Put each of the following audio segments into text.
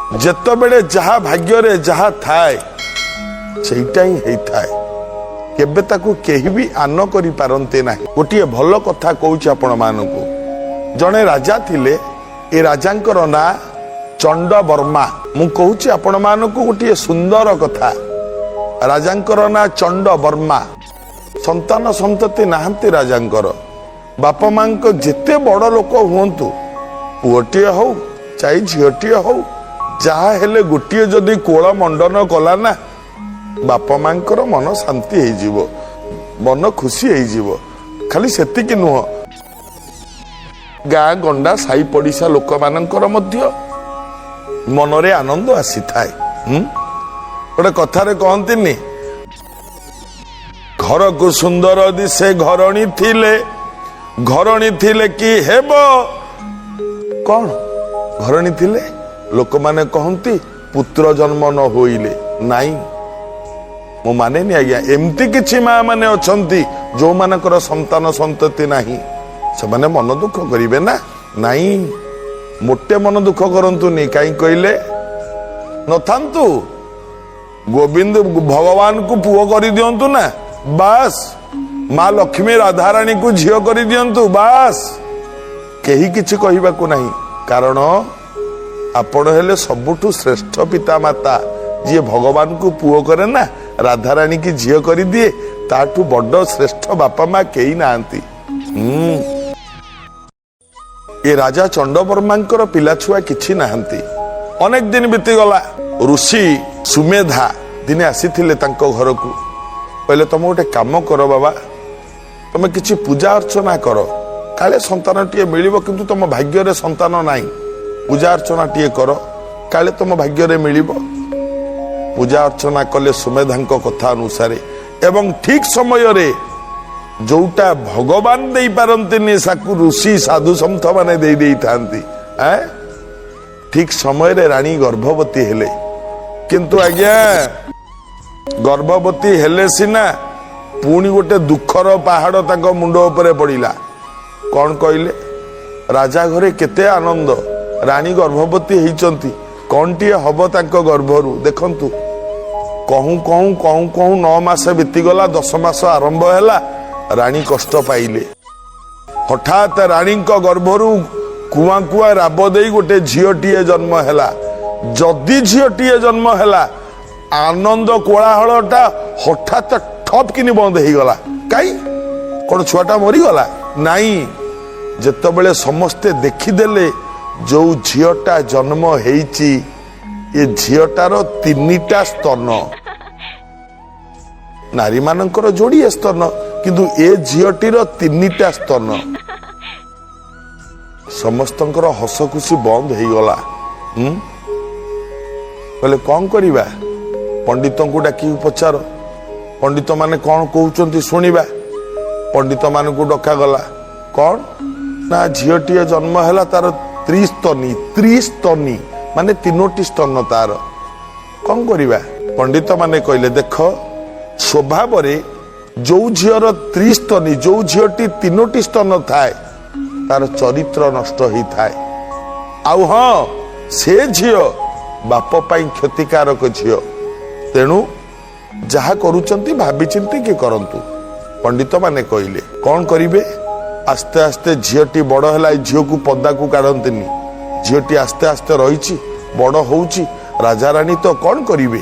ଯେତେବେଳେ ଯାହା ଭାଗ୍ୟରେ ଯାହା ଥାଏ, ସେଇଟା ହିଁ ହେଇଥାଏ। କେବେ ତାକୁ କେହି ବି ଆନ କରିପାରନ୍ତି ନାହିଁ। ଗୋଟିଏ ଭଲ କଥା କହୁଛି ଆପଣମାନଙ୍କୁ। ଜଣେ ରାଜା ଥିଲେ। ଏ ରାଜାଙ୍କର ନାଁ ଚଣ୍ଡବର୍ମା। ମୁଁ କହୁଛି ଆପଣମାନଙ୍କୁ ଗୋଟିଏ ସୁନ୍ଦର କଥା। ରାଜାଙ୍କର ନାଁ ଚଣ୍ଡବର୍ମା। ସନ୍ତାନ ସନ୍ତତି ନାହାନ୍ତି ରାଜାଙ୍କର। ବାପା ମାଙ୍କ ଯେତେ ବଡ଼ ଲୋକ ହୁଅନ୍ତୁ, ପୁଅଟିଏ ହଉ ଚାହି ଝିଅଟିଏ ହଉ, ଯାହା ହେଲେ ଗୋଟିଏ ଯଦି କୋଳ ମଣ୍ଡନ କଲା ନା, ବାପା ମାଙ୍କର ମନ ଶାନ୍ତି ହେଇଯିବ, ମନ ଖୁସି ହେଇଯିବ। ଖାଲି ସେତିକି ନୁହଁ, ଗାଁ ଗଣ୍ଡା ସାହି ପଡ଼ିଶା ଲୋକମାନଙ୍କର ମଧ୍ୟ ମନରେ ଆନନ୍ଦ ଆସିଥାଏ। ଗୋଟେ କଥାରେ କହନ୍ତିନି, ଘରକୁ ସୁନ୍ଦର ଦିଶେ ଘରଣୀ ଥିଲେ। ଘରଣୀ ଥିଲେ କି ହେବ କଣ? ଘରଣୀ ଥିଲେ ଲୋକମାନେ କହନ୍ତି, ପୁତ୍ର ଜନ୍ମ ନ ହୋଇଲେ ନାଇଁ। ମୁଁ ମାନେନି ଆଜ୍ଞା। ଏମିତି କିଛି ମା ମାନେ ଅଛନ୍ତି, ଯୋଉମାନଙ୍କର ସନ୍ତାନ ସନ୍ତତି ନାହିଁ, ସେମାନେ ମନ ଦୁଃଖ କରିବେ ନା? ନାଇଁ, ମୋଟେ ମନ ଦୁଃଖ କରନ୍ତୁନି। କାହିଁ କହିଲେ, ନଥାନ୍ତୁ, ଗୋବିନ୍ଦ ଭଗବାନଙ୍କୁ ପୁଅ କରିଦିଅନ୍ତୁ ନା, ବାସ୍। ମା ଲକ୍ଷ୍ମୀ ରାଧାରାଣୀକୁ ଝିଅ କରିଦିଅନ୍ତୁ, ବାସ୍। କେହି କିଛି କହିବାକୁ ନାହିଁ, କାରଣ ଆପଣ ହେଲେ ସବୁଠୁ ଶ୍ରେଷ୍ଠ ପିତା ମାତା। ଯିଏ ଭଗବାନଙ୍କୁ ପୁଅ କରେ ନା, ରାଧାରାଣୀ କି ଝିଅ କରିଦିଏ, ତାଠୁ ବଡ ଶ୍ରେଷ୍ଠ ବାପା ମା କେହି ନାହାନ୍ତି। ଏ ରାଜା ଚଣ୍ଡବର୍ମାଙ୍କର ପିଲା ଛୁଆ କିଛି ନାହାନ୍ତି। ଅନେକ ଦିନ ବିତିଗଲା। ଋଷି ସୁମେଧା ଦିନେ ଆସିଥିଲେ ତାଙ୍କ ଘରକୁ। କହିଲେ, ତମେ ଗୋଟେ କାମ କର ବାବା, ତମେ କିଛି ପୂଜା ଅର୍ଚ୍ଚନା କର, କାଳେ ସନ୍ତାନଟିଏ ମିଳିବ। କିନ୍ତୁ ତମ ଭାଗ୍ୟରେ ସନ୍ତାନ ନାହିଁ। ପୂଜା ଅର୍ଚ୍ଚନା ଟିଏ କର, କାଳେ ତମ ଭାଗ୍ୟରେ ମିଳିବ। ପୂଜା ଅର୍ଚ୍ଚନା କଲେ ସୁମେଧାଙ୍କ କଥା ଅନୁସାରେ ଏବଂ ଠିକ ସମୟରେ ଯୋଉଟା ଭଗବାନ ଦେଇପାରନ୍ତିନି, ତାକୁ ଋଷି ସାଧୁ ସନ୍ଥ ମାନେ ଦେଇ ଦେଇଥାନ୍ତି। ଠିକ ସମୟରେ ରାଣୀ ଗର୍ଭବତୀ ହେଲେ। କିନ୍ତୁ ଆଜ୍ଞା, ଗର୍ଭବତୀ ହେଲେ ସିନା, ପୁଣି ଗୋଟେ ଦୁଃଖର ପାହାଡ଼ ତାଙ୍କ ମୁଣ୍ଡ ଉପରେ ପଡ଼ିଲା। କଣ କହିଲେ, ରାଜା ଘରେ କେତେ ଆନନ୍ଦ, ରାଣୀ ଗର୍ଭବତୀ ହେଇଛନ୍ତି, କଣଟିଏ ହବ ତାଙ୍କ ଗର୍ଭରୁ ଦେଖନ୍ତୁ। କହୁଁ କହୁଁ କହୁଁ କହୁଁ 9 ମାସ ବିତିଗଲା, 10 ମାସ ଆରମ୍ଭ ହେଲା। ରାଣୀ କଷ୍ଟ ପାଇଲେ। ହଠାତ୍ ରାଣୀଙ୍କ ଗର୍ଭରୁ କୁଆଁ କୁଆଁ ରାବ ଦେଇ ଗୋଟେ ଝିଅଟିଏ ଜନ୍ମ ହେଲା। ଯଦି ଝିଅଟିଏ ଜନ୍ମ ହେଲା, ଆନନ୍ଦ କୋଳାହଳଟା ହଠାତ୍ ଠପ୍ କିନି ବନ୍ଦ ହେଇଗଲା। କାଇଁ, କଣ ଛୁଆଟା ମରିଗଲା? ନାଇଁ, ଯେତେବେଳେ ସମସ୍ତେ ଦେଖିଦେଲେ ଯୋଉ ଝିଅଟା ଜନ୍ମ ହେଇଛି, ଏ ଝିଅଟାର ତିନିଟା ସ୍ତନ। ନାରୀମାନଙ୍କର ଯୋଡ଼ିଏ ସ୍ତନ, କିନ୍ତୁ ଏ ଝିଅଟିର ତିନିଟା ସ୍ତନ। ସମସ୍ତଙ୍କର ହସ ଖୁସି ବନ୍ଦ ହେଇଗଲା। କହିଲେ, କଣ କରିବା? ପଣ୍ଡିତଙ୍କୁ ଡାକିକି ପଚାର, ପଣ୍ଡିତ ମାନେ କଣ କହୁଛନ୍ତି ଶୁଣିବା। ପଣ୍ଡିତ ମାନଙ୍କୁ ଡକାଗଲା। କଣ ନା, ଝିଅଟିଏ ଜନ୍ମ ହେଲା, ତାର ତ୍ରିସ୍ତନୀ। ତ୍ରିସ୍ତନୀ ମାନେ ତିନୋଟି ସ୍ତନ ତାର। କଣ କରିବା? ପଣ୍ଡିତ ମାନେ କହିଲେ, ଦେଖ, ସ୍ୱଭାବରେ ଯୋଉ ଝିଅର ତ୍ରିସ୍ତନୀ, ଯୋଉ ଝିଅଟି ତିନୋଟି ସ୍ତନ ଥାଏ, ତାର ଚରିତ୍ର ନଷ୍ଟ ହେଇଥାଏ। ଆଉ ହଁ, ସେ ଝିଅ ବାପ ପାଇଁ କ୍ଷତିକାରକ ଝିଅ। ତେଣୁ ଯାହା କରୁଛନ୍ତି ଭାବିଚିନ୍ତିକି କରନ୍ତୁ। ପଣ୍ଡିତ ମାନେ କହିଲେ। କଣ କରିବେ? ଆସ୍ତେ ଆସ୍ତେ ଝିଅଟି ବଡ ହେଲା। ଏ ଝିଅକୁ ପଦାକୁ କାଢନ୍ତିନି। ଝିଅଟି ଆସ୍ତେ ଆସ୍ତେ ରହିଛି, ବଡ ହଉଛି। ରାଜାରାଣୀ ତ କଣ କରିବେ?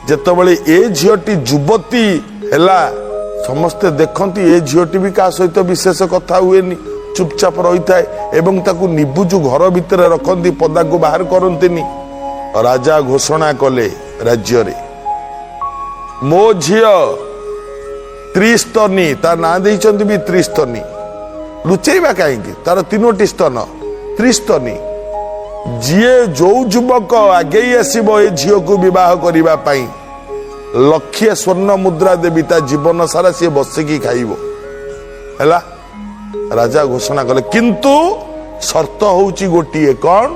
ଯେତେବେଳେ ଏ ଝିଅଟି ଯୁବତୀ ହେଲା, ସମସ୍ତେ ଦେଖନ୍ତି ଏ ଝିଅଟି ବି କାହା ସହିତ ବିଶେଷ କଥା ହୁଏନି, ଚୁପଚାପ ରହିଥାଏ ଏବଂ ତାକୁ ନିବୁଜୁ ଘର ଭିତରେ ରଖନ୍ତି, ପଦାକୁ ବାହାର କରନ୍ତିନି। ରାଜା ଘୋଷଣା କଲେ ରାଜ୍ୟରେ, ମୋ ଝିଅ ତ୍ରିସ୍ତନୀ, ତା ନାଁ ଦେଇଛନ୍ତି ବି ତ୍ରିସ୍ତନୀ। ଲୁଚେଇବା କାହିଁକି? ତାର ତିନୋଟି ସ୍ତନ, ତ୍ରିସ୍ତନୀ। ଯିଏ ଯୋଉ ଯୁବକ ଆଗେଇ ଆସିବ ଏ ଝିଅକୁ ବିବାହ କରିବା ପାଇଁ, ଲକ୍ଷେ ସ୍ୱର୍ଣ୍ଣ ମୁଦ୍ରା ଦେବି, ତା ଜୀବନ ସାରା ସିଏ ବସିକି ଖାଇବ। ହେଲା, ରାଜା ଘୋଷଣା କଲେ। କିନ୍ତୁ ସର୍ତ୍ତ ହଉଛି ଗୋଟିଏ। କଣ?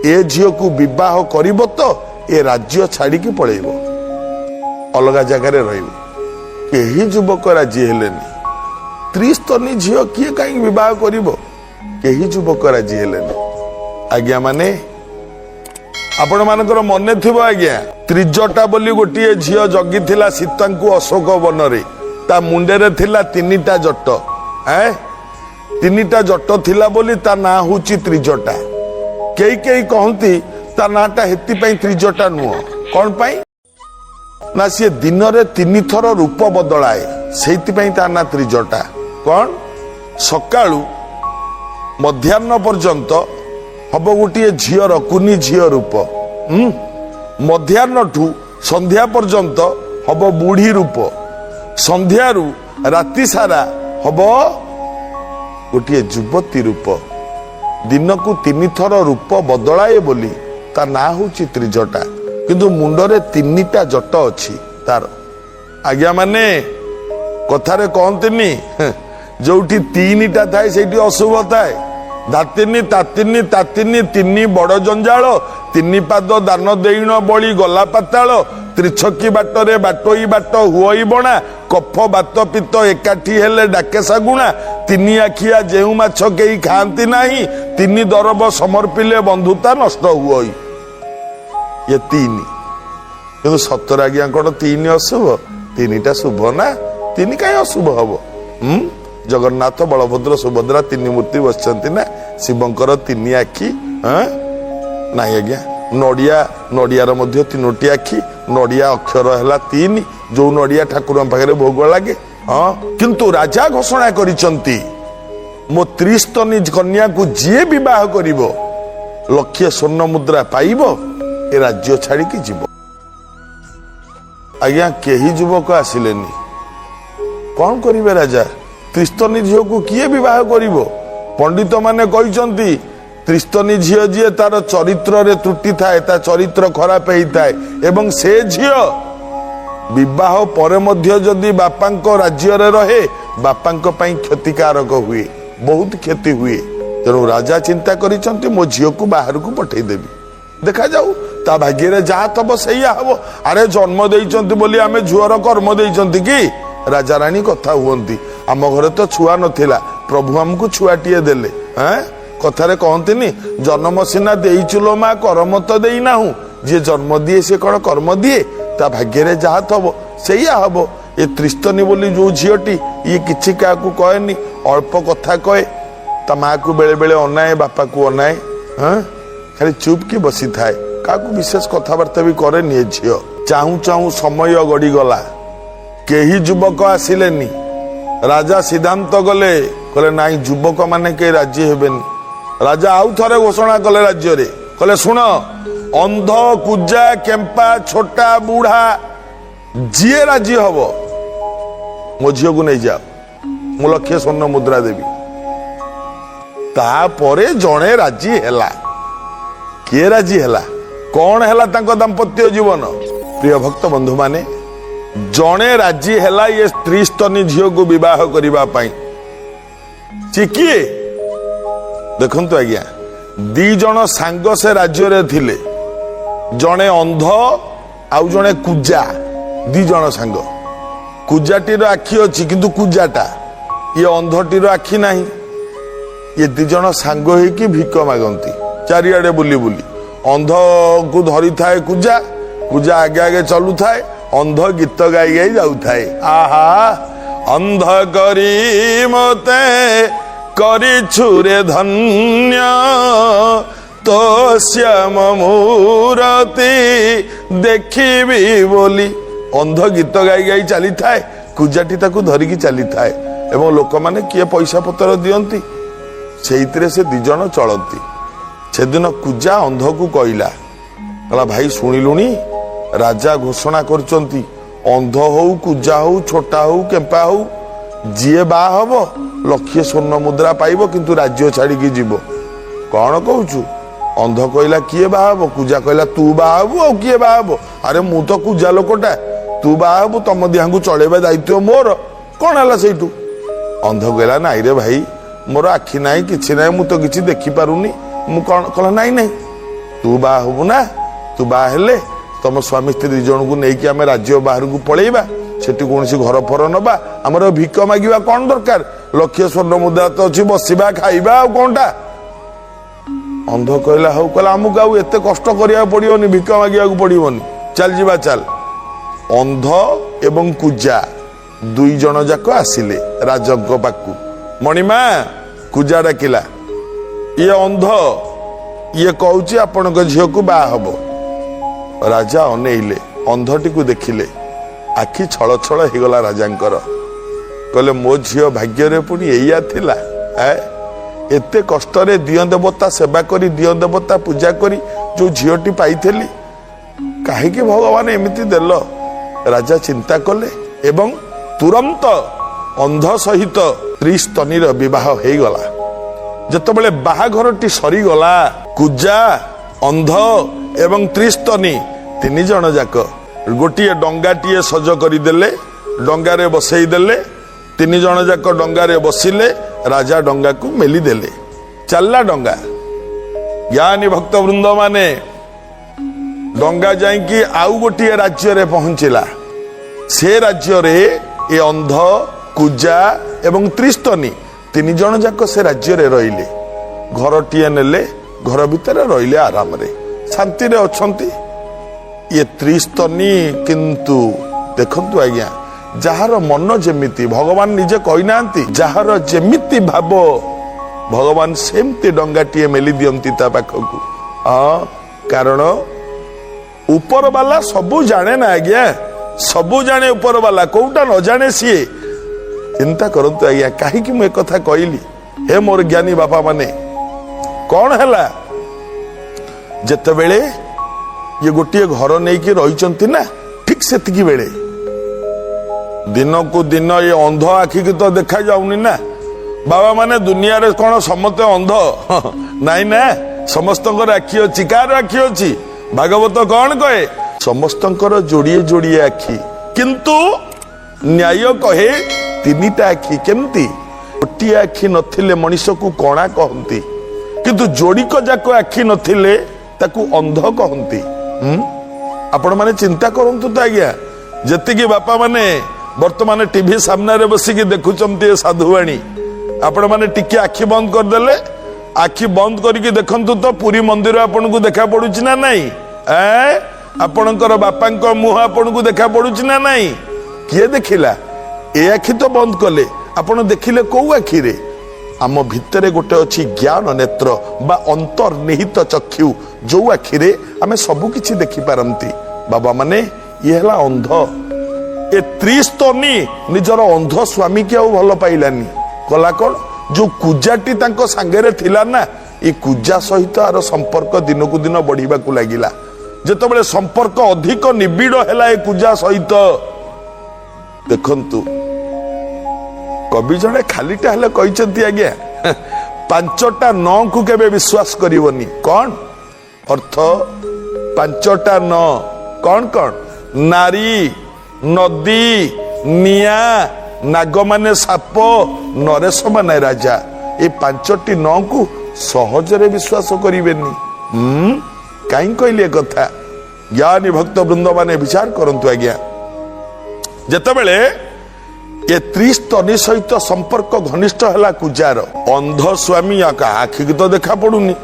ଏ ଝିଅକୁ ବିବାହ କରିବ ତ ଏ ରାଜ୍ୟ ଛାଡିକି ପଳେଇବ, ଅଲଗା ଜାଗାରେ ରହିବ। କେହି ଯୁବକ ରାଜି ହେଲେନି। ତ୍ରିସ୍ତନୀ ଝିଅ କିଏ କାହିଁକି ବିବାହ କରିବ? କେହି ଯୁବକ ରାଜି ହେଲେନି। ଆଜ୍ଞା ମାନେ, ଆପଣମାନଙ୍କର ମନେ ଥିବ ଆଜ୍ଞା, ତ୍ରିଜଟା ବୋଲି ଗୋଟିଏ ଝିଅ ଜଗିଥିଲା ସୀତାଙ୍କୁ ଅଶୋକ ବନରେ। ତା ମୁଣ୍ଡରେ ଥିଲା 3ଟା ଜଟ। 3ଟା ଜଟ ଥିଲା ବୋଲି ତା ନାଁ ହଉଛି ତ୍ରିଜଟା। କେହି କେହି କହନ୍ତି ତା ନାଁଟା ସେଥିପାଇଁ ତ୍ରିଜଟା ନୁହଁ। କଣ ପାଇଁ ନା ସିଏ ଦିନରେ 3 ଥର ରୂପ ବଦଳାଏ, ସେଇଥିପାଇଁ ତା ନାଁ ତ୍ରିଜଟା। କଣ? ସକାଳୁ ମଧ୍ୟାହ୍ନ ପର୍ଯ୍ୟନ୍ତ ହବ ଗୋଟିଏ ଝିଅର କୁନି ଝିଅ ରୂପ, ମଧ୍ୟାହ୍ନଠୁ ସନ୍ଧ୍ୟା ପର୍ଯ୍ୟନ୍ତ ହବ ବୁଢୀ ରୂପ, ସନ୍ଧ୍ୟାରୁ ରାତି ସାରା ହବ ଗୋଟିଏ ଯୁବତୀ ରୂପ। ଦିନକୁ 3 ଥର ରୂପ ବଦଳାଏ ବୋଲି ତା ନାଁ ହଉଛି ତ୍ରିଜଟା। କିନ୍ତୁ ମୁଣ୍ଡରେ 3ଟା ଜଟ ଅଛି ତାର। ଆଜ୍ଞା ମାନେ କଥାରେ କହନ୍ତିନି, ଯୋଉଠି 3ଟା ଥାଏ ସେଇଠି ଅଶୁଭ ଥାଏ। ଧାତିନି ତାତିନି ତାତିନି ତିନି ବଡ ଜଞ୍ଜାଳ, 3 ପାଦ ଦାନ ଦେଇଣ ବଳି ଗଲା ପାତାଳ, ତ୍ରିଛକି ବାଟରେ ବାଟୋଇ ବାଟ ହୁଅଇ ବଣା, କଫ ବାତ ପିତ୍ତ ଏକାଠି ହେଲେ ଡାକେ ଶାଗୁଣା, 3 ଆଖିଆ ଯେଉଁ ମାଛ କେହି ଖାଆନ୍ତି ନାହିଁ, 3 ଦରବ ସମର୍ପିଲେ ବନ୍ଧୁତା ନଷ୍ଟ ହୁଅଇ। ଇଏ 3। କିନ୍ତୁ ସତରେ ଆଜ୍ଞା କଣ 3 ଅଶୁଭ? 3ଟା ଶୁଭ ନା, 3 କାହିଁ ଅଶୁଭ ହବ? ଜଗନ୍ନାଥ ବଳଭଦ୍ର ସୁଭଦ୍ରା 3 ମୂର୍ତ୍ତି ବସିଛନ୍ତି ନା, ଶିବଙ୍କର 3 ଆଖି। ନାଇଁ ଆଜ୍ଞା, ନଡ଼ିଆର ମଧ୍ୟ 3ଟି ଆଖି। ନଡ଼ିଆ ଅକ୍ଷର ହେଲା 3, ଯୋଉ ନଡ଼ିଆ ଠାକୁରଙ୍କ ପାଖରେ ଭୋଗ ଲାଗେ। ହଁ, କିନ୍ତୁ ରାଜା ଘୋଷଣା କରିଛନ୍ତି ମୋ ତ୍ରିସ୍ତନୀ କନ୍ୟାକୁ ଯିଏ ବିବାହ କରିବ ଲକ୍ଷେ ସ୍ୱର୍ଣ୍ଣ ମୁଦ୍ରା ପାଇବ, ଏ ରାଜ୍ୟ ଛାଡ଼ିକି ଯିବ। ଆଜ୍ଞା କେହି ଯୁବକ ଆସିଲେନି। କଣ କରିବେ ରାଜା? ତ୍ରିସ୍ତନୀ ଝିଅକୁ କିଏ ବିବାହ କରିବ? ପଣ୍ଡିତ ମାନେ କହିଛନ୍ତି ତ୍ରିସ୍ତନୀ ଝିଅ ଯିଏ ତାର ଚରିତ୍ରରେ ତ୍ରୁଟି ଥାଏ, ତା ଚରିତ୍ର ଖରାପ ହେଇଥାଏ, ଏବଂ ସେ ଝିଅ ବିବାହ ପରେ ମଧ୍ୟ ଯଦି ବାପାଙ୍କ ରାଜ୍ୟରେ ରହେ ବାପାଙ୍କ ପାଇଁ କ୍ଷତିକାରକ ହୁଏ, ବହୁତ କ୍ଷତି ହୁଏ। ତେଣୁ ରାଜା ଚିନ୍ତା କରିଛନ୍ତି ମୋ ଝିଅକୁ ବାହାରକୁ ପଠେଇଦେବି, ଦେଖାଯାଉ ତା ଭାଗ୍ୟରେ ଯାହା ଥବ ସେଇଆ ହବ। ଆରେ ଜନ୍ମ ଦେଇଛନ୍ତି ବୋଲି ଆମେ ଝିଅର କର୍ମ ଦେଇଛନ୍ତି କି? ରାଜା ରାଣୀ କଥା ହୁଅନ୍ତି, ଆମ ଘରେ ତ ଛୁଆ ନଥିଲା, ପ୍ରଭୁ ଆମକୁ ଛୁଆଟିଏ ଦେଲେ। କଥାରେ କହନ୍ତିନି ଜନ୍ମ ସିନା ଦେଇଛୁ ଲୋ ମା କରମ ତ ଦେଇନାହୁଁ। ଯିଏ ଜନ୍ମ ଦିଏ ସେ କଣ କର୍ମ ଦିଏ? ତା ଭାଗ୍ୟରେ ଯାହା ଥବ ସେଇଆ ହବ। ଏ ତ୍ରିସ୍ତନୀ ବୋଲି ଯୋଉ ଝିଅଟି, ଇଏ କିଛି କାହାକୁ କହେନି, ଅଳ୍ପ କଥା କହେ, ତା ମାକୁ ବେଳେ ବେଳେ ଅନାଏ, ବାପାକୁ ଅନାଏ, ଖାଲି ଚୁପ୍ କି ବସିଥାଏ, କାହାକୁ ବିଶେଷ କଥାବାର୍ତ୍ତା ବି କରେନି ଏ ଝିଅ। ଚାହୁଁ ଚାହୁଁ ସମୟ ଗଡ଼ିଗଲା, କେହି ଯୁବକ ଆସିଲେନି। ରାଜା ସିଦ୍ଧାନ୍ତ କଲେ, କହିଲେ ନାଇଁ ଯୁବକ ମାନେ କେହି ରାଜି ହେବେନି। ରାଜା ଆଉ ଥରେ ଘୋଷଣା କଲେ ରାଜ୍ୟରେ, କହିଲେ ଶୁଣ, ଅନ୍ଧ କୁଜା କେମ୍ପା ଛୋଟା ବୁଢା ଯିଏ ରାଜି ହବ ମୋ ଝିଅକୁ ନେଇଯାଅ, ମୁଁ ଲକ୍ଷେ ସ୍ୱର୍ଣ୍ଣ ମୁଦ୍ରା ଦେବି। ତାପରେ ଜଣେ ରାଜି ହେଲା। କିଏ ରାଜି ହେଲା? କଣ ହେଲା ତାଙ୍କ ଦାମ୍ପତ୍ୟ ଜୀବନ? ପ୍ରିୟ ଭକ୍ତ ବନ୍ଧୁମାନେ, ଜଣେ ରାଜି ହେଲା ଇଏ ତ୍ରିସ୍ତନୀ ଝିଅକୁ ବିବାହ କରିବା ପାଇଁ। ସିଏ କିଏ? ଦେଖନ୍ତୁ ଆଜ୍ଞା, 2 ଜଣ ସାଙ୍ଗ ସେ ରାଜ୍ୟରେ ଥିଲେ, ଜଣେ ଅନ୍ଧ ଆଉ ଜଣେ କୁଜା। 2 ଜଣ ସାଙ୍ଗ। କୁଜାଟିର ଆଖି ଅଛି କିନ୍ତୁ କୁଜାଟା, ଇଏ ଅନ୍ଧଟିର ଆଖି ନାହିଁ। ଇଏ 2 ଜଣ ସାଙ୍ଗ ହେଇକି ଭିକ ମାଗନ୍ତି ଚାରିଆଡେ ବୁଲି ବୁଲି। ଅନ୍ଧକୁ ଧରିଥାଏ କୁଜା, କୁଜା ଆଗେ ଆଗେ ଚଲୁଥାଏ, ଅନ୍ଧ ଗୀତ ଗାଇ ଗାଇ ଯାଉଥାଏ। ଆହା ଅନ୍ଧ କରି ମତେ କରିଛୁ ରେ ଧନ୍ୟ, ତୋ ଶ୍ୟାମ ମୂରତି ଦେଖିବି ବୋଲି। ଅନ୍ଧ ଗୀତ ଗାଇ ଗାଇ ଚାଲିଥାଏ, କୁଜାଟି ତାକୁ ଧରିକି ଚାଲିଥାଏ, ଏବଂ ଲୋକମାନେ କିଏ ପଇସା ପତ୍ର ଦିଅନ୍ତି, ସେଇଥିରେ ସେ 2 ଜଣ ଚଳନ୍ତି। ସେଦିନ କୁଜା ଅନ୍ଧକୁ କହିଲା, କହିଲା ଭାଇ ଶୁଣିଲୁଣି, ରାଜା ଘୋଷଣା କରୁଛନ୍ତି ଅନ୍ଧ ହଉ କୁଜା ହଉ ଛୋଟା ହଉ କେମ୍ପା ହଉ ଯିଏ ବାହା ହବ ଲକ୍ଷେ ସ୍ୱର୍ଣ୍ଣ ମୁଦ୍ରା ପାଇବ, କିନ୍ତୁ ରାଜ୍ୟ ଛାଡ଼ିକି ଯିବ। କଣ କହୁଛୁ? ଅନ୍ଧ କହିଲା କିଏ ବାହା ହବ? କୁଜା କହିଲା ତୁ ବାହା ହବୁ ଆଉ କିଏ ବାହା ହବ? ଆରେ ମୁଁ ତ କୁଜା ଲୋକଟା, ତୁ ବାହା ହବୁ, ତମ ଦିହାଙ୍କୁ ଚଳେଇବା ଦାୟିତ୍ୱ ମୋର। କଣ ହେଲା ସେଇଠୁ? ଅନ୍ଧ କହିଲା ନାଇଁ ରେ ଭାଇ, ମୋର ଆଖି ନାହିଁ କିଛି ନାହିଁ, ମୁଁ ତ କିଛି ଦେଖିପାରୁନି, ମୁଁ କଣ? କହିଲା ନାଇଁ ନାଇଁ ତୁ ବାହା ହବୁ ନା, ତୁ ବାହା ହେଲେ ତମ ସ୍ୱାମୀ ସ୍ତ୍ରୀ 2 ଜଣଙ୍କୁ ନେଇକି ଆମେ ରାଜ୍ୟ ବାହାରକୁ ପଳେଇବା, ସେଠି କୌଣସି ଘର ଫର ନବା, ଆମର ଭିକ ମାଗିବା କଣ ଦରକାର, ଲକ୍ଷେ ସ୍ୱର୍ଣ୍ଣ ମୁଦ୍ରା ତ ଅଛି, ବସିବା ଖାଇବା ଆଉ କଣଟା। ଅନ୍ଧ କହିଲା ହଉ। କହିଲା ଆମକୁ ଆଉ ଏତେ କଷ୍ଟ କରିବାକୁ ପଡିବନି, ଭିକ ମାଗିବାକୁ ପଡିବନି, ଚାଲ ଯିବା ଚାଲ। ଅନ୍ଧ ଏବଂ କୁଜା ଦୁଇ ଜଣ ଯାକ ଆସିଲେ ରାଜାଙ୍କ ପାଖକୁ। ମଣିମା, କୁଜା ଡାକିଲା, ଇଏ ଅନ୍ଧ, ଇଏ କହୁଛି ଆପଣଙ୍କ ଝିଅକୁ ବାହା ହବ। ରାଜା ଅନେଇଲେ, ଅନ୍ଧଟିକୁ ଦେଖିଲେ, ଆଖି ଛଳ ଛଳ ହେଇଗଲା ରାଜାଙ୍କର। କହିଲେ ମୋ ଝିଅ ଭାଗ୍ୟରେ ପୁଣି ଏଇଆ ଥିଲା? ଏତେ କଷ୍ଟରେ ଦିଅଁ ଦେବତା ସେବା କରି, ଦିଅଁ ଦେବତା ପୂଜା କରି ଯୋଉ ଝିଅଟି ପାଇଥିଲି, କାହିଁକି ଭଗବାନ ଏମିତି ଦେଲ? ରାଜା ଚିନ୍ତା କଲେ ଏବଂ ତୁରନ୍ତ ଅନ୍ଧ ସହିତ ତ୍ରିସ୍ତନୀର ବିବାହ ହେଇଗଲା। ଯେତେବେଳେ ବାହାଘରଟି ସରିଗଲା, କୁଜା, ଅନ୍ଧ ଏବଂ ତ୍ରିସ୍ତନୀ ତିନି ଜଣ ଯାକ ଗୋଟିଏ ଡଙ୍ଗାଟିଏ ସଜ କରିଦେଲେ, ଡଙ୍ଗାରେ ବସେଇ ଦେଲେ। ତିନି ଜଣ ଯାକ ଡଙ୍ଗାରେ ବସିଲେ, ରାଜା ଡଙ୍ଗାକୁ ମେଲି ଦେଲେ, ଚାଲିଲା ଡଙ୍ଗା। ଜ୍ଞାନୀ ଭକ୍ତ ବୃନ୍ଦ ମାନେ, ଡଙ୍ଗା ଯାଇକି ଆଉ ଗୋଟିଏ ରାଜ୍ୟରେ ପହଞ୍ଚିଲା। ସେ ରାଜ୍ୟରେ ଏ ଅନ୍ଧ, କୁଜା ଏବଂ ତ୍ରିସ୍ତନୀ ତିନି ଜଣ ଯାକ ସେ ରାଜ୍ୟରେ ରହିଲେ। ଘରଟିଏ ନେଲେ, ଘର ଭିତରେ ରହିଲେ, ଆରାମରେ ଶାନ୍ତିରେ ଅଛନ୍ତି। ଇଏ ତ୍ରିସ୍ତନୀ କିନ୍ତୁ ଦେଖନ୍ତୁ ଆଜ୍ଞା, ଯାହାର ମନ ଯେମିତି, ଭଗବାନ ନିଜେ କହିନାହାନ୍ତି, ଯାହାର ଯେମିତି ଭାବ ଭଗବାନ ସେମିତି ଡଙ୍ଗାଟିଏ ମେଲି ଦିଅନ୍ତି ତା ପାଖକୁ। ହଁ, କାରଣ ଉପର ବାଲା ସବୁ ଜାଣେ ନା ଆଜ୍ଞା, ସବୁ ଜାଣେ ଉପର ବାଲା, କୋଉଟା ନ ଜାଣେ ସିଏ। ଚିନ୍ତା କରନ୍ତୁ ଆଜ୍ଞା, କାହିଁକି ମୁଁ ଏକଥା କହିଲି? ହେ ମୋର ଜ୍ଞାନୀ ବାପା ମାନେ, କଣ ହେଲା, ଯେତେବେଳେ ଇଏ ଗୋଟିଏ ଘର ନେଇକି ରହିଛନ୍ତି ନା, ଠିକ ସେତିକି ବେଳେ ଦିନକୁ ଦିନ ଏ ଅନ୍ଧ ଆଖିକି ତ ଦେଖା ଯାଉନି ନା। ବାବା ମାନେ, ଦୁନିଆରେ କଣ ସମସ୍ତେ ଅନ୍ଧ? ନାଇଁ ନା, ସମସ୍ତଙ୍କର ଆଖି ଅଛି। କାହାର ଆଖି ଅଛି? ଭାଗବତ କଣ କହେ? ସମସ୍ତଙ୍କର ଯୋଡ଼ିଏ ଯୋଡ଼ିଏ ଆଖି, କିନ୍ତୁ ନ୍ୟାୟ କହେ ତିନିଟା ଆଖି। କେମିତି? ଗୋଟିଏ ଆଖି ନଥିଲେ ମଣିଷକୁ କଣା କହନ୍ତି, କିନ୍ତୁ ଯୋଡ଼ିକ ଯାକ ଆଖି ନଥିଲେ ତାକୁ ଅନ୍ଧ କହନ୍ତି। ଆପଣମାନେ ଚିନ୍ତା କରନ୍ତୁ ତ ଆଜ୍ଞା, ଯେତିକି ବାପା ମାନେ ବର୍ତ୍ତମାନ ଟିଭି ସାମ୍ନାରେ ବସିକି ଦେଖୁଛନ୍ତି ଏ ସାଧୁବାଣୀ, ଆପଣମାନେ ଟିକେ ଆଖି ବନ୍ଦ କରିଦେଲେ, ଆଖି ବନ୍ଦ କରିକି ଦେଖନ୍ତୁ ତ, ପୁରୀ ମନ୍ଦିର ଆପଣଙ୍କୁ ଦେଖା ପଡୁଛି ନା ନାଇଁ? ଆପଣଙ୍କର ବାପାଙ୍କ ମୁହଁ ଆପଣଙ୍କୁ ଦେଖା ପଡୁଛି ନା ନାଇଁ? କିଏ ଦେଖିଲା? ଏ ଆଖି ତ ବନ୍ଦ କଲେ, ଆପଣ ଦେଖିଲେ କୋଉ ଆଖିରେ? ଆମ ଭିତରେ ଗୋଟେ ଅଛି ଜ୍ଞାନ ନେତ୍ର ବା ଅନ୍ତର୍ନିହିତ ଚକ୍ଷୁ, ଯୋଉ ଆଖିରେ ଆମେ ସବୁ କିଛି ଦେଖିପାରନ୍ତି। ବାବା ମାନେ, ଇଏ ହେଲା ଅନ୍ଧ। ଏ ତ୍ରିସ୍ତନୀ ନିଜର ଅନ୍ଧ ସ୍ୱାମୀକି ଆଉ ଭଲ ପାଇଲାନି। କଲା କଣ, ଯୋଉ କୁଜାଟି ତାଙ୍କ ସାଙ୍ଗରେ ଥିଲା ନା, ଏ କୁଜା ସହିତ ଆର ସମ୍ପର୍କ ଦିନକୁ ଦିନ ବଢିବାକୁ ଲାଗିଲା। ଯେତେବେଳେ ସମ୍ପର୍କ ଅଧିକ ନିବିଡ଼ ହେଲା ଏ କୁଜା ସହିତ, ଦେଖନ୍ତୁ କବି ଜଣେ ଖାଲିଟା ହେଲେ କହିଛନ୍ତି ଆଜ୍ଞା, ପାଞ୍ଚଟା ନକୁ କେବେ ବିଶ୍ୱାସ କରିବନି। କଣ ଅର୍ଥ ପାଞ୍ଚଟା ନ? କଣ କଣ? ନାରୀ, ନଦୀ, ନିଆଁ, ନାଗମାନେ ସାପ, ନରେଶ ମାନେ ରାଜା। ଏ ପାଞ୍ଚଟି ନକୁ ସହଜରେ ବିଶ୍ୱାସ କରିବେନି। କାହିଁ କହିଲି ଏ କଥା? ଜ୍ଞାନୀ ଭକ୍ତ ବୃନ୍ଦ ମାନେ ବିଚାର କରନ୍ତୁ ଆଜ୍ଞା। ଯେତେବେଳେ ଏ ତ୍ରିସ୍ତନୀ ସହିତ ସମ୍ପର୍କ ଘନିଷ୍ଠ ହେଲା କୁଜାର, ଅନ୍ଧ ସ୍ୱାମୀ ଆଖିକି ତ ଦେଖା ପଡୁନି।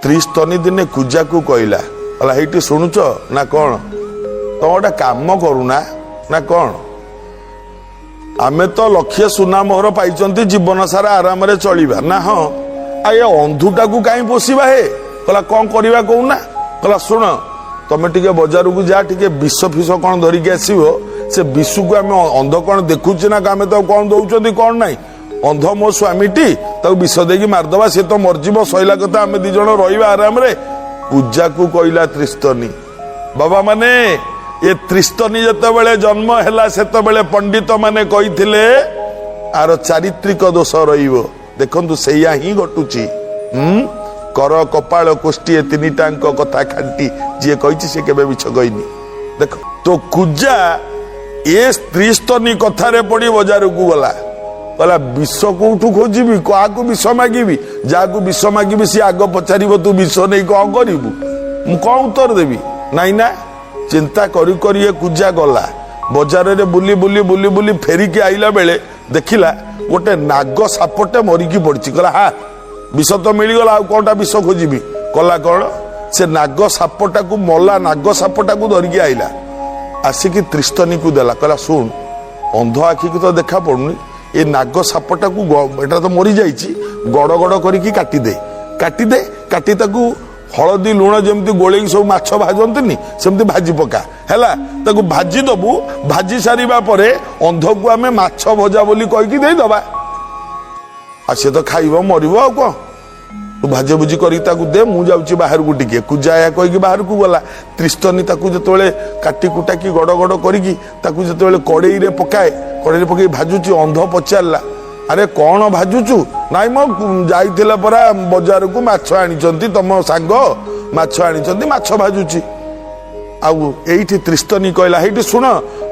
ତ୍ରିସ୍ତନୀ ଦିନେ କୁଜାକୁ କହିଲା, କହିଲା ହେଇଠି ଶୁଣୁଛ ନା କଣ, ତମ ଗୋଟେ କାମ କରୁନା ନା କଣ, ଆମେ ତ ଲକ୍ଷେ ସୁନା ମୋହର ପାଇଛନ୍ତି, ଜୀବନ ସାରା ଆରାମରେ ଚଳିବା ନା? ହଁ, ଆଉ ଏ ଅନ୍ଧୁଟାକୁ କାହିଁ ପୋଷିବା ହେ? କହିଲା କଣ କରିବା କହୁନା? କହିଲା ଶୁଣ, ତମେ ଟିକେ ବଜାରକୁ ଯା, ଟିକେ ବିଷ ଫିଷ କଣ ଧରିକି ଆସିବ। ସେ ବିଷକୁ ଆମେ ଅନ୍ଧ କଣ ଦେଖୁଛି ନା, ଆମେ ତାକୁ କଣ ଦଉଛନ୍ତି କଣ ନାହିଁ, ଅନ୍ଧ ମୋ ସ୍ୱାମୀଟି, ତାକୁ ବିଷ ଦେଇକି ମାରିଦବା, ସେ ତ ମରିଯିବ, ସଇଲା କଥା, ଆମେ ଦି ଜଣ ରହିବା ଆରାମରେ। ପୂଜାକୁ କହିଲା ତ୍ରିସ୍ତନୀ। ବାବା ମାନେ, ଏ ତ୍ରିସ୍ତନୀ ଯେତେବେଳେ ଜନ୍ମ ହେଲା, ସେତେବେଳେ ପଣ୍ଡିତ ମାନେ କହିଥିଲେ ଆର ଚାରିତ୍ରିକ ଦୋଷ ରହିବ। ଦେଖନ୍ତୁ, ସେଇଆ ହିଁ ଘଟୁଛି। କର କପାଳ କୋଷ୍ଠୀ ଏ ତିନିଟାଙ୍କ କଥା ଖାଣ୍ଟି, ଯିଏ କହିଛି ସେ କେବେ ମିଛ କହିନି। ଦେଖ ତୋ କୁଜା ଏ ତ୍ରିସ୍ତନୀ କଥାରେ ପଡି ବଜାରକୁ ଗଲା। କହିଲା ବିଷ କୋଉଠୁ ଖୋଜିବି, କାହାକୁ ବିଷ ମାଗିବି? ଯାହାକୁ ବିଷ ମାଗିବି ସିଏ ଆଗ ପଚାରିବ ତୁ ବିଷ ନେଇ କଣ କରିବୁ, ମୁଁ କଣ ଉତ୍ତର ଦେବି? ନାଇଁ ନା, ଚିନ୍ତା କରି କରି ଏ କୁଜା ଗଲା ବଜାରରେ, ବୁଲି ବୁଲି ବୁଲି ବୁଲି ଫେରିକି ଆଇଲା ବେଳେ ଦେଖିଲା ଗୋଟେ ନାଗ ସାପଟେ ମରିକି ପଡିଛି। କହିଲା ହା, ବିଷ ତ ମିଳିଗଲା, ଆଉ କଣଟା ବିଷ ଖୋଜିବି? କଲା କ'ଣ, ସେ ନାଗ ସାପଟାକୁ, ମଲା ନାଗ ସାପଟାକୁ ଧରିକି ଆଇଲା, ଆସିକି ତ୍ରିସ୍ତନୀକୁ ଦେଲା। କହିଲା, ଶୁଣ, ଅନ୍ଧ ଆଖିକୁ ତ ଦେଖା ପଡୁନି, ଏ ନାଗ ସାପଟାକୁ, ଏଟା ତ ମରିଯାଇଛି, ଗଡ଼ ଗଡ଼ କରିକି କାଟିଦେ, କାଟିଦେ, କାଟି ତାକୁ ହଳଦୀ ଲୁଣ ଯେମିତି ଗୋଳେଇକି ସବୁ ମାଛ ଭାଜନ୍ତିନି, ସେମିତି ଭାଜି ପକା। ହେଲା, ତାକୁ ଭାଜି ଦବୁ। ଭାଜି ସାରିବା ପରେ ଅନ୍ଧକୁ ଆମେ ମାଛ ଭଜା ବୋଲି କହିକି ଦେଇଦବା, ଆଉ ସେ ତ ଖାଇବ, ମରିବ, ଆଉ କଣ? ତୁ ଭାଜି ଭୁଜି କରିକି ତାକୁ ଦେ, ମୁଁ ଯାଉଛି ବାହାରକୁ ଟିକେ। କୁଜା ଏହା କହିକି ବାହାରକୁ ଗଲା। ତ୍ରିସ୍ତନୀ ତାକୁ ଯେତେବେଳେ କାଟି କୁଟାକି ଗଡ଼ ଗଡ଼ କରିକି ତାକୁ ଯେତେବେଳେ କଡ଼େଇରେ ପକାଏ, କଡ଼େଇରେ ପକେଇ ଭାଜୁଛି, ଅନ୍ଧ ପଚାରିଲା, ଆରେ କଣ ଭାଜୁଛୁ? ନାଇଁ ମ, ଯାଇଥିଲା ପରା ବଜାରକୁ, ମାଛ ଆଣିଛନ୍ତି, ତମ ସାଙ୍ଗ ମାଛ ଆଣିଛନ୍ତି, ମାଛ ଭାଜୁଛି। ଆଉ ଏଇଠି ତ୍ରିସ୍ତନୀ କହିଲା, ହେଇଠି ଶୁଣ,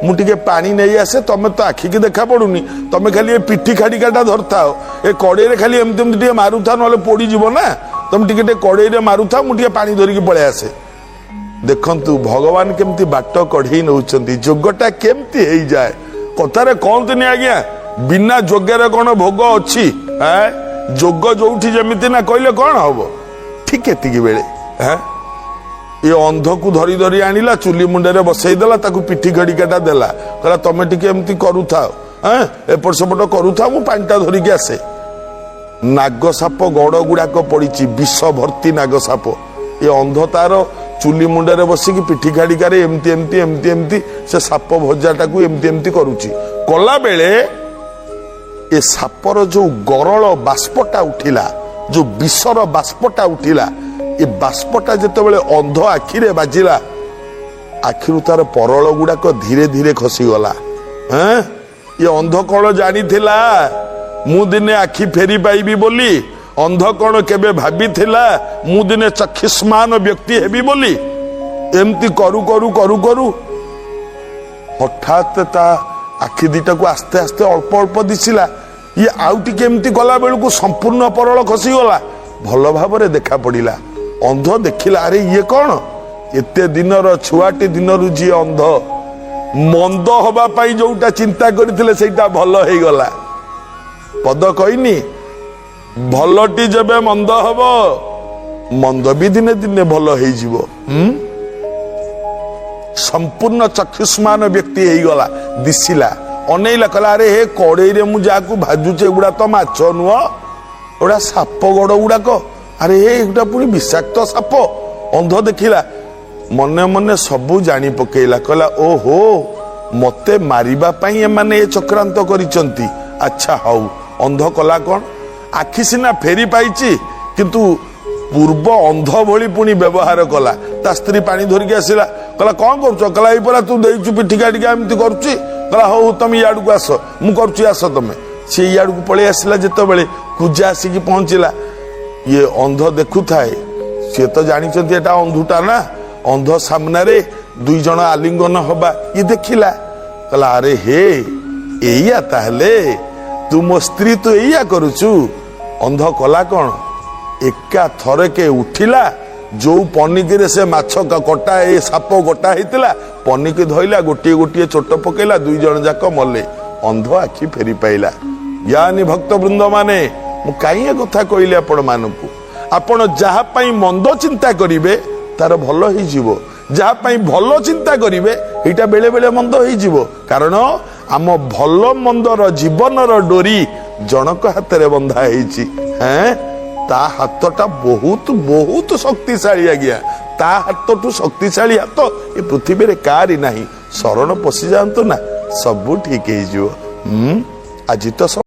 ମୁଁ ଟିକେ ପାଣି ନେଇ ଆସେ, ତମେ ତ ଆଖିକି ଦେଖା ପଡୁନି, ତମେ ଖାଲି ଏ ପିଠି ଖାଡ଼ିକାଟା ଧରିଥାଅ, ଏ କଡ଼େଇରେ ଖାଲି ଏମିତି ଏମିତି ଟିକେ ମାରୁଥାଅ, ନହେଲେ ପୋଡ଼ିଯିବ ନା, ତମେ ଟିକେ ଟିକେ କଡ଼େଇରେ ମାରୁଥାଅ, ମୁଁ ଟିକେ ପାଣି ଧରିକି ପଳେଇ ଆସେ। ଦେଖନ୍ତୁ ଭଗବାନ କେମିତି ବାଟ କଢେଇ ନଉଛନ୍ତି, ଯୋଗଟା କେମିତି ହେଇଯାଏ। କଥାରେ କହନ୍ତିନି ଆଜ୍ଞା, ବିନା ଯୋଗରେ କଣ ଭୋଗ ଅଛି? ଯୋଗ ଯୋଉଠି ଯେମିତି ନା କହିଲେ କଣ ହବ? ଠିକ ଏତିକି ବେଳେ ଏ ଅନ୍ଧକୁ ଧରି ଧରି ଆଣିଲା, ଚୁଲି ମୁଣ୍ଡରେ ବସେଇ ଦେଲା, ତାକୁ ପିଠି ଘଡ଼ିକାଟା ଦେଲା, କହିଲା ତମେ ଟିକେ ଏମିତି କରୁଥାଅ, ଏପଟ ସେପଟ କରୁଥାଅ, ମୁଁ ପାଣିଟା ଧରିକି ଆସେ। ନାଗ ସାପ ଗଡ଼ ଗୁଡାକ ପଡିଛି, ବିଷ ଭର୍ତ୍ତି ନାଗ ସାପ। ଏ ଅନ୍ଧ ତାର ଚୁଲି ମୁଣ୍ଡରେ ବସିକି ପିଠି ଖାଡ଼ିକାରେ ଏମିତି ଏମିତି ଏମିତି ଏମିତି ସେ ସାପ ଭଜାଟାକୁ ଏମିତି ଏମିତି କରୁଛି। କଲା ବେଳେ ଏ ସାପର ଯୋଉ ଗରଳ ବାଷ୍ପଟା ଉଠିଲା, ଯୋଉ ବିଷର ବାଷ୍ପଟା ଉଠିଲା, ଏ ବାଷ୍ପଟା ଯେତେବେଳେ ଅନ୍ଧ ଆଖିରେ ବାଜିଲା, ଆଖିରୁ ତାର ପରଳ ଗୁଡାକ ଧୀରେ ଧୀରେ ଖସିଗଲା। ଇଏ ଅନ୍ଧ କଣ ଜାଣିଥିଲା ମୁଁ ଦିନେ ଆଖି ଫେରି ପାଇବି ବୋଲି? ଅନ୍ଧ କଣ କେବେ ଭାବିଥିଲା ମୁଁ ଦିନେ ଚକ୍ଷୁଷ୍ମାନ ବ୍ୟକ୍ତି ହେବି ବୋଲି? ଏମିତି କରୁ କରୁ କରୁ କରୁ ହଠାତ୍ ତା ଆଖି ଦିଟାକୁ ଆସ୍ତେ ଆସ୍ତେ ଅଳ୍ପ ଅଳ୍ପ ଦିଶିଲା। ଇଏ ଆଉ ଟିକେ ଏମିତି କଲା ବେଳକୁ ସମ୍ପୂର୍ଣ୍ଣ ପରଳ ଖସିଗଲା, ଭଲ ଭାବରେ ଦେଖା ପଡିଲା। ଅନ୍ଧ ଦେଖିଲା, ଆରେ ଇଏ କଣ? ଏତେ ଦିନର ଛୁଆଟି ଦିନରୁ ଯିଏ ଅନ୍ଧ, ମନ୍ଦ ହବା ପାଇଁ ଯୋଉଟା ଚିନ୍ତା କରିଥିଲେ ସେଇଟା ଭଲ ହେଇଗଲା। ପଦ କହିନି, ଭଲଟି ଯେବେ ମନ୍ଦ ହବ, ମନ୍ଦ ବି ଦିନେ ଦିନେ ଭଲ ହେଇଯିବ। ସମ୍ପୂର୍ଣ୍ଣ ଚକ୍ଷୁଷ୍ମାନ ବ୍ୟକ୍ତି ହେଇଗଲା, ଦିଶିଲା, ଅନେଇଲା, କହିଲା ଆରେ ହେ, କଡ଼େଇରେ ମୁଁ ଯାହାକୁ ଭାଜୁଛି ଏଗୁଡା ତ ମାଛ ନୁହଁ, ଏଗୁଡା ସାପ ଗଡ଼ ଗୁଡାକ। ଆରେ ହେ, ଏଗୁଡ଼ା ପୁଣି ବିଷାକ୍ତ ସାପ। ଅନ୍ଧ ଦେଖିଲା, ମନେ ମନେ ସବୁ ଜାଣି ପକେଇଲା। କହିଲା, ଓହୋ, ମତେ ମାରିବା ପାଇଁ ଏମାନେ ଏ ଚକ୍ରାନ୍ତ କରିଛନ୍ତି। ଆଚ୍ଛା ହଉ। ଅନ୍ଧ କଲା କଣ, ଆଖି ସିନା ଫେରି ପାଇଛି, କିନ୍ତୁ ପୂର୍ବ ଅନ୍ଧ ଭଳି ପୁଣି ବ୍ୟବହାର କଲା। ତା ସ୍ତ୍ରୀ ପାଣି ଧରିକି ଆସିଲା, କହିଲା କଣ କରୁଛ? କହିଲା, ଏଇ ପରା ତୁ ଦେଇଛୁ ପିଠି କାଟିକା ଏମିତି କରୁଛି। କହିଲା, ହଉ ତମେ ଇଆଡକୁ ଆସ, ମୁଁ କରୁଛି, ଆସ ତମେ। ସେ ଇଆଡକୁ ପଳେଇ ଆସିଲା। ଯେତେବେଳେ କୁଜା ଆସିକି ପହଞ୍ଚିଲା, ଇଏ ଅନ୍ଧ ଦେଖୁଥାଏ। ସିଏ ତ ଜାଣିଛନ୍ତି ଏଟା ଅନ୍ଧୁଟା ନା, ଅନ୍ଧ ସାମ୍ନାରେ ଦୁଇ ଜଣ ଆଲିଙ୍ଗନ ହବା ଇଏ ଦେଖିଲା। କହିଲା, ଆରେ ହେ, ଏଇଆ ତାହେଲେ, ତୁ ମୋ ସ୍ତ୍ରୀ, ତୁ ଏଇଆ କରୁଛୁ। ଅନ୍ଧ କଲା କଣ, ଏକା ଥରକେ ଉଠିଲା, ଯୋଉ ପନିକିରେ ସେ ମାଛ କଟା, ଏ ସାପ କଟା ହେଇଥିଲା, ପନିକି ଧଇଲା, ଗୋଟିଏ ଗୋଟିଏ ଚୋଟ ପକେଇଲା, ଦୁଇ ଜଣ ଯାକ ମଲେ। ଅନ୍ଧ ଆଖି ଫେରି ପାଇଲା। ଜ୍ଞାନୀ ଭକ୍ତ ବୃନ୍ଦ ମାନେ, ମୁଁ କାହିଁ ଏ କଥା କହିଲି ଆପଣ ମାନଙ୍କୁ? ଆପଣ ଯାହା ପାଇଁ ମନ୍ଦ ଚିନ୍ତା କରିବେ ତାର ଭଲ ହେଇଯିବ, ଯାହା ପାଇଁ ଭଲ ଚିନ୍ତା କରିବେ ଏଇଟା ବେଳେ ବେଳେ ମନ୍ଦ ହେଇଯିବ। କାରଣ ଆମ ଭଲ ମନ୍ଦର ଜୀବନର ଡୋରି ଜଣକ ହାତରେ ବନ୍ଧା ହେଇଛି। ତା ହାତଟା ବହୁତ ବହୁତ ଶକ୍ତିଶାଳୀ ଆଜ୍ଞା। ତା ହାତଠୁ ଶକ୍ତିଶାଳୀ ହାତ ଏ ପୃଥିବୀରେ କାହାରି ନାହିଁ। ଶରଣ ପଶିଯାଆନ୍ତୁ ନା, ସବୁ ଠିକ ହେଇଯିବ। ଆଜି ତ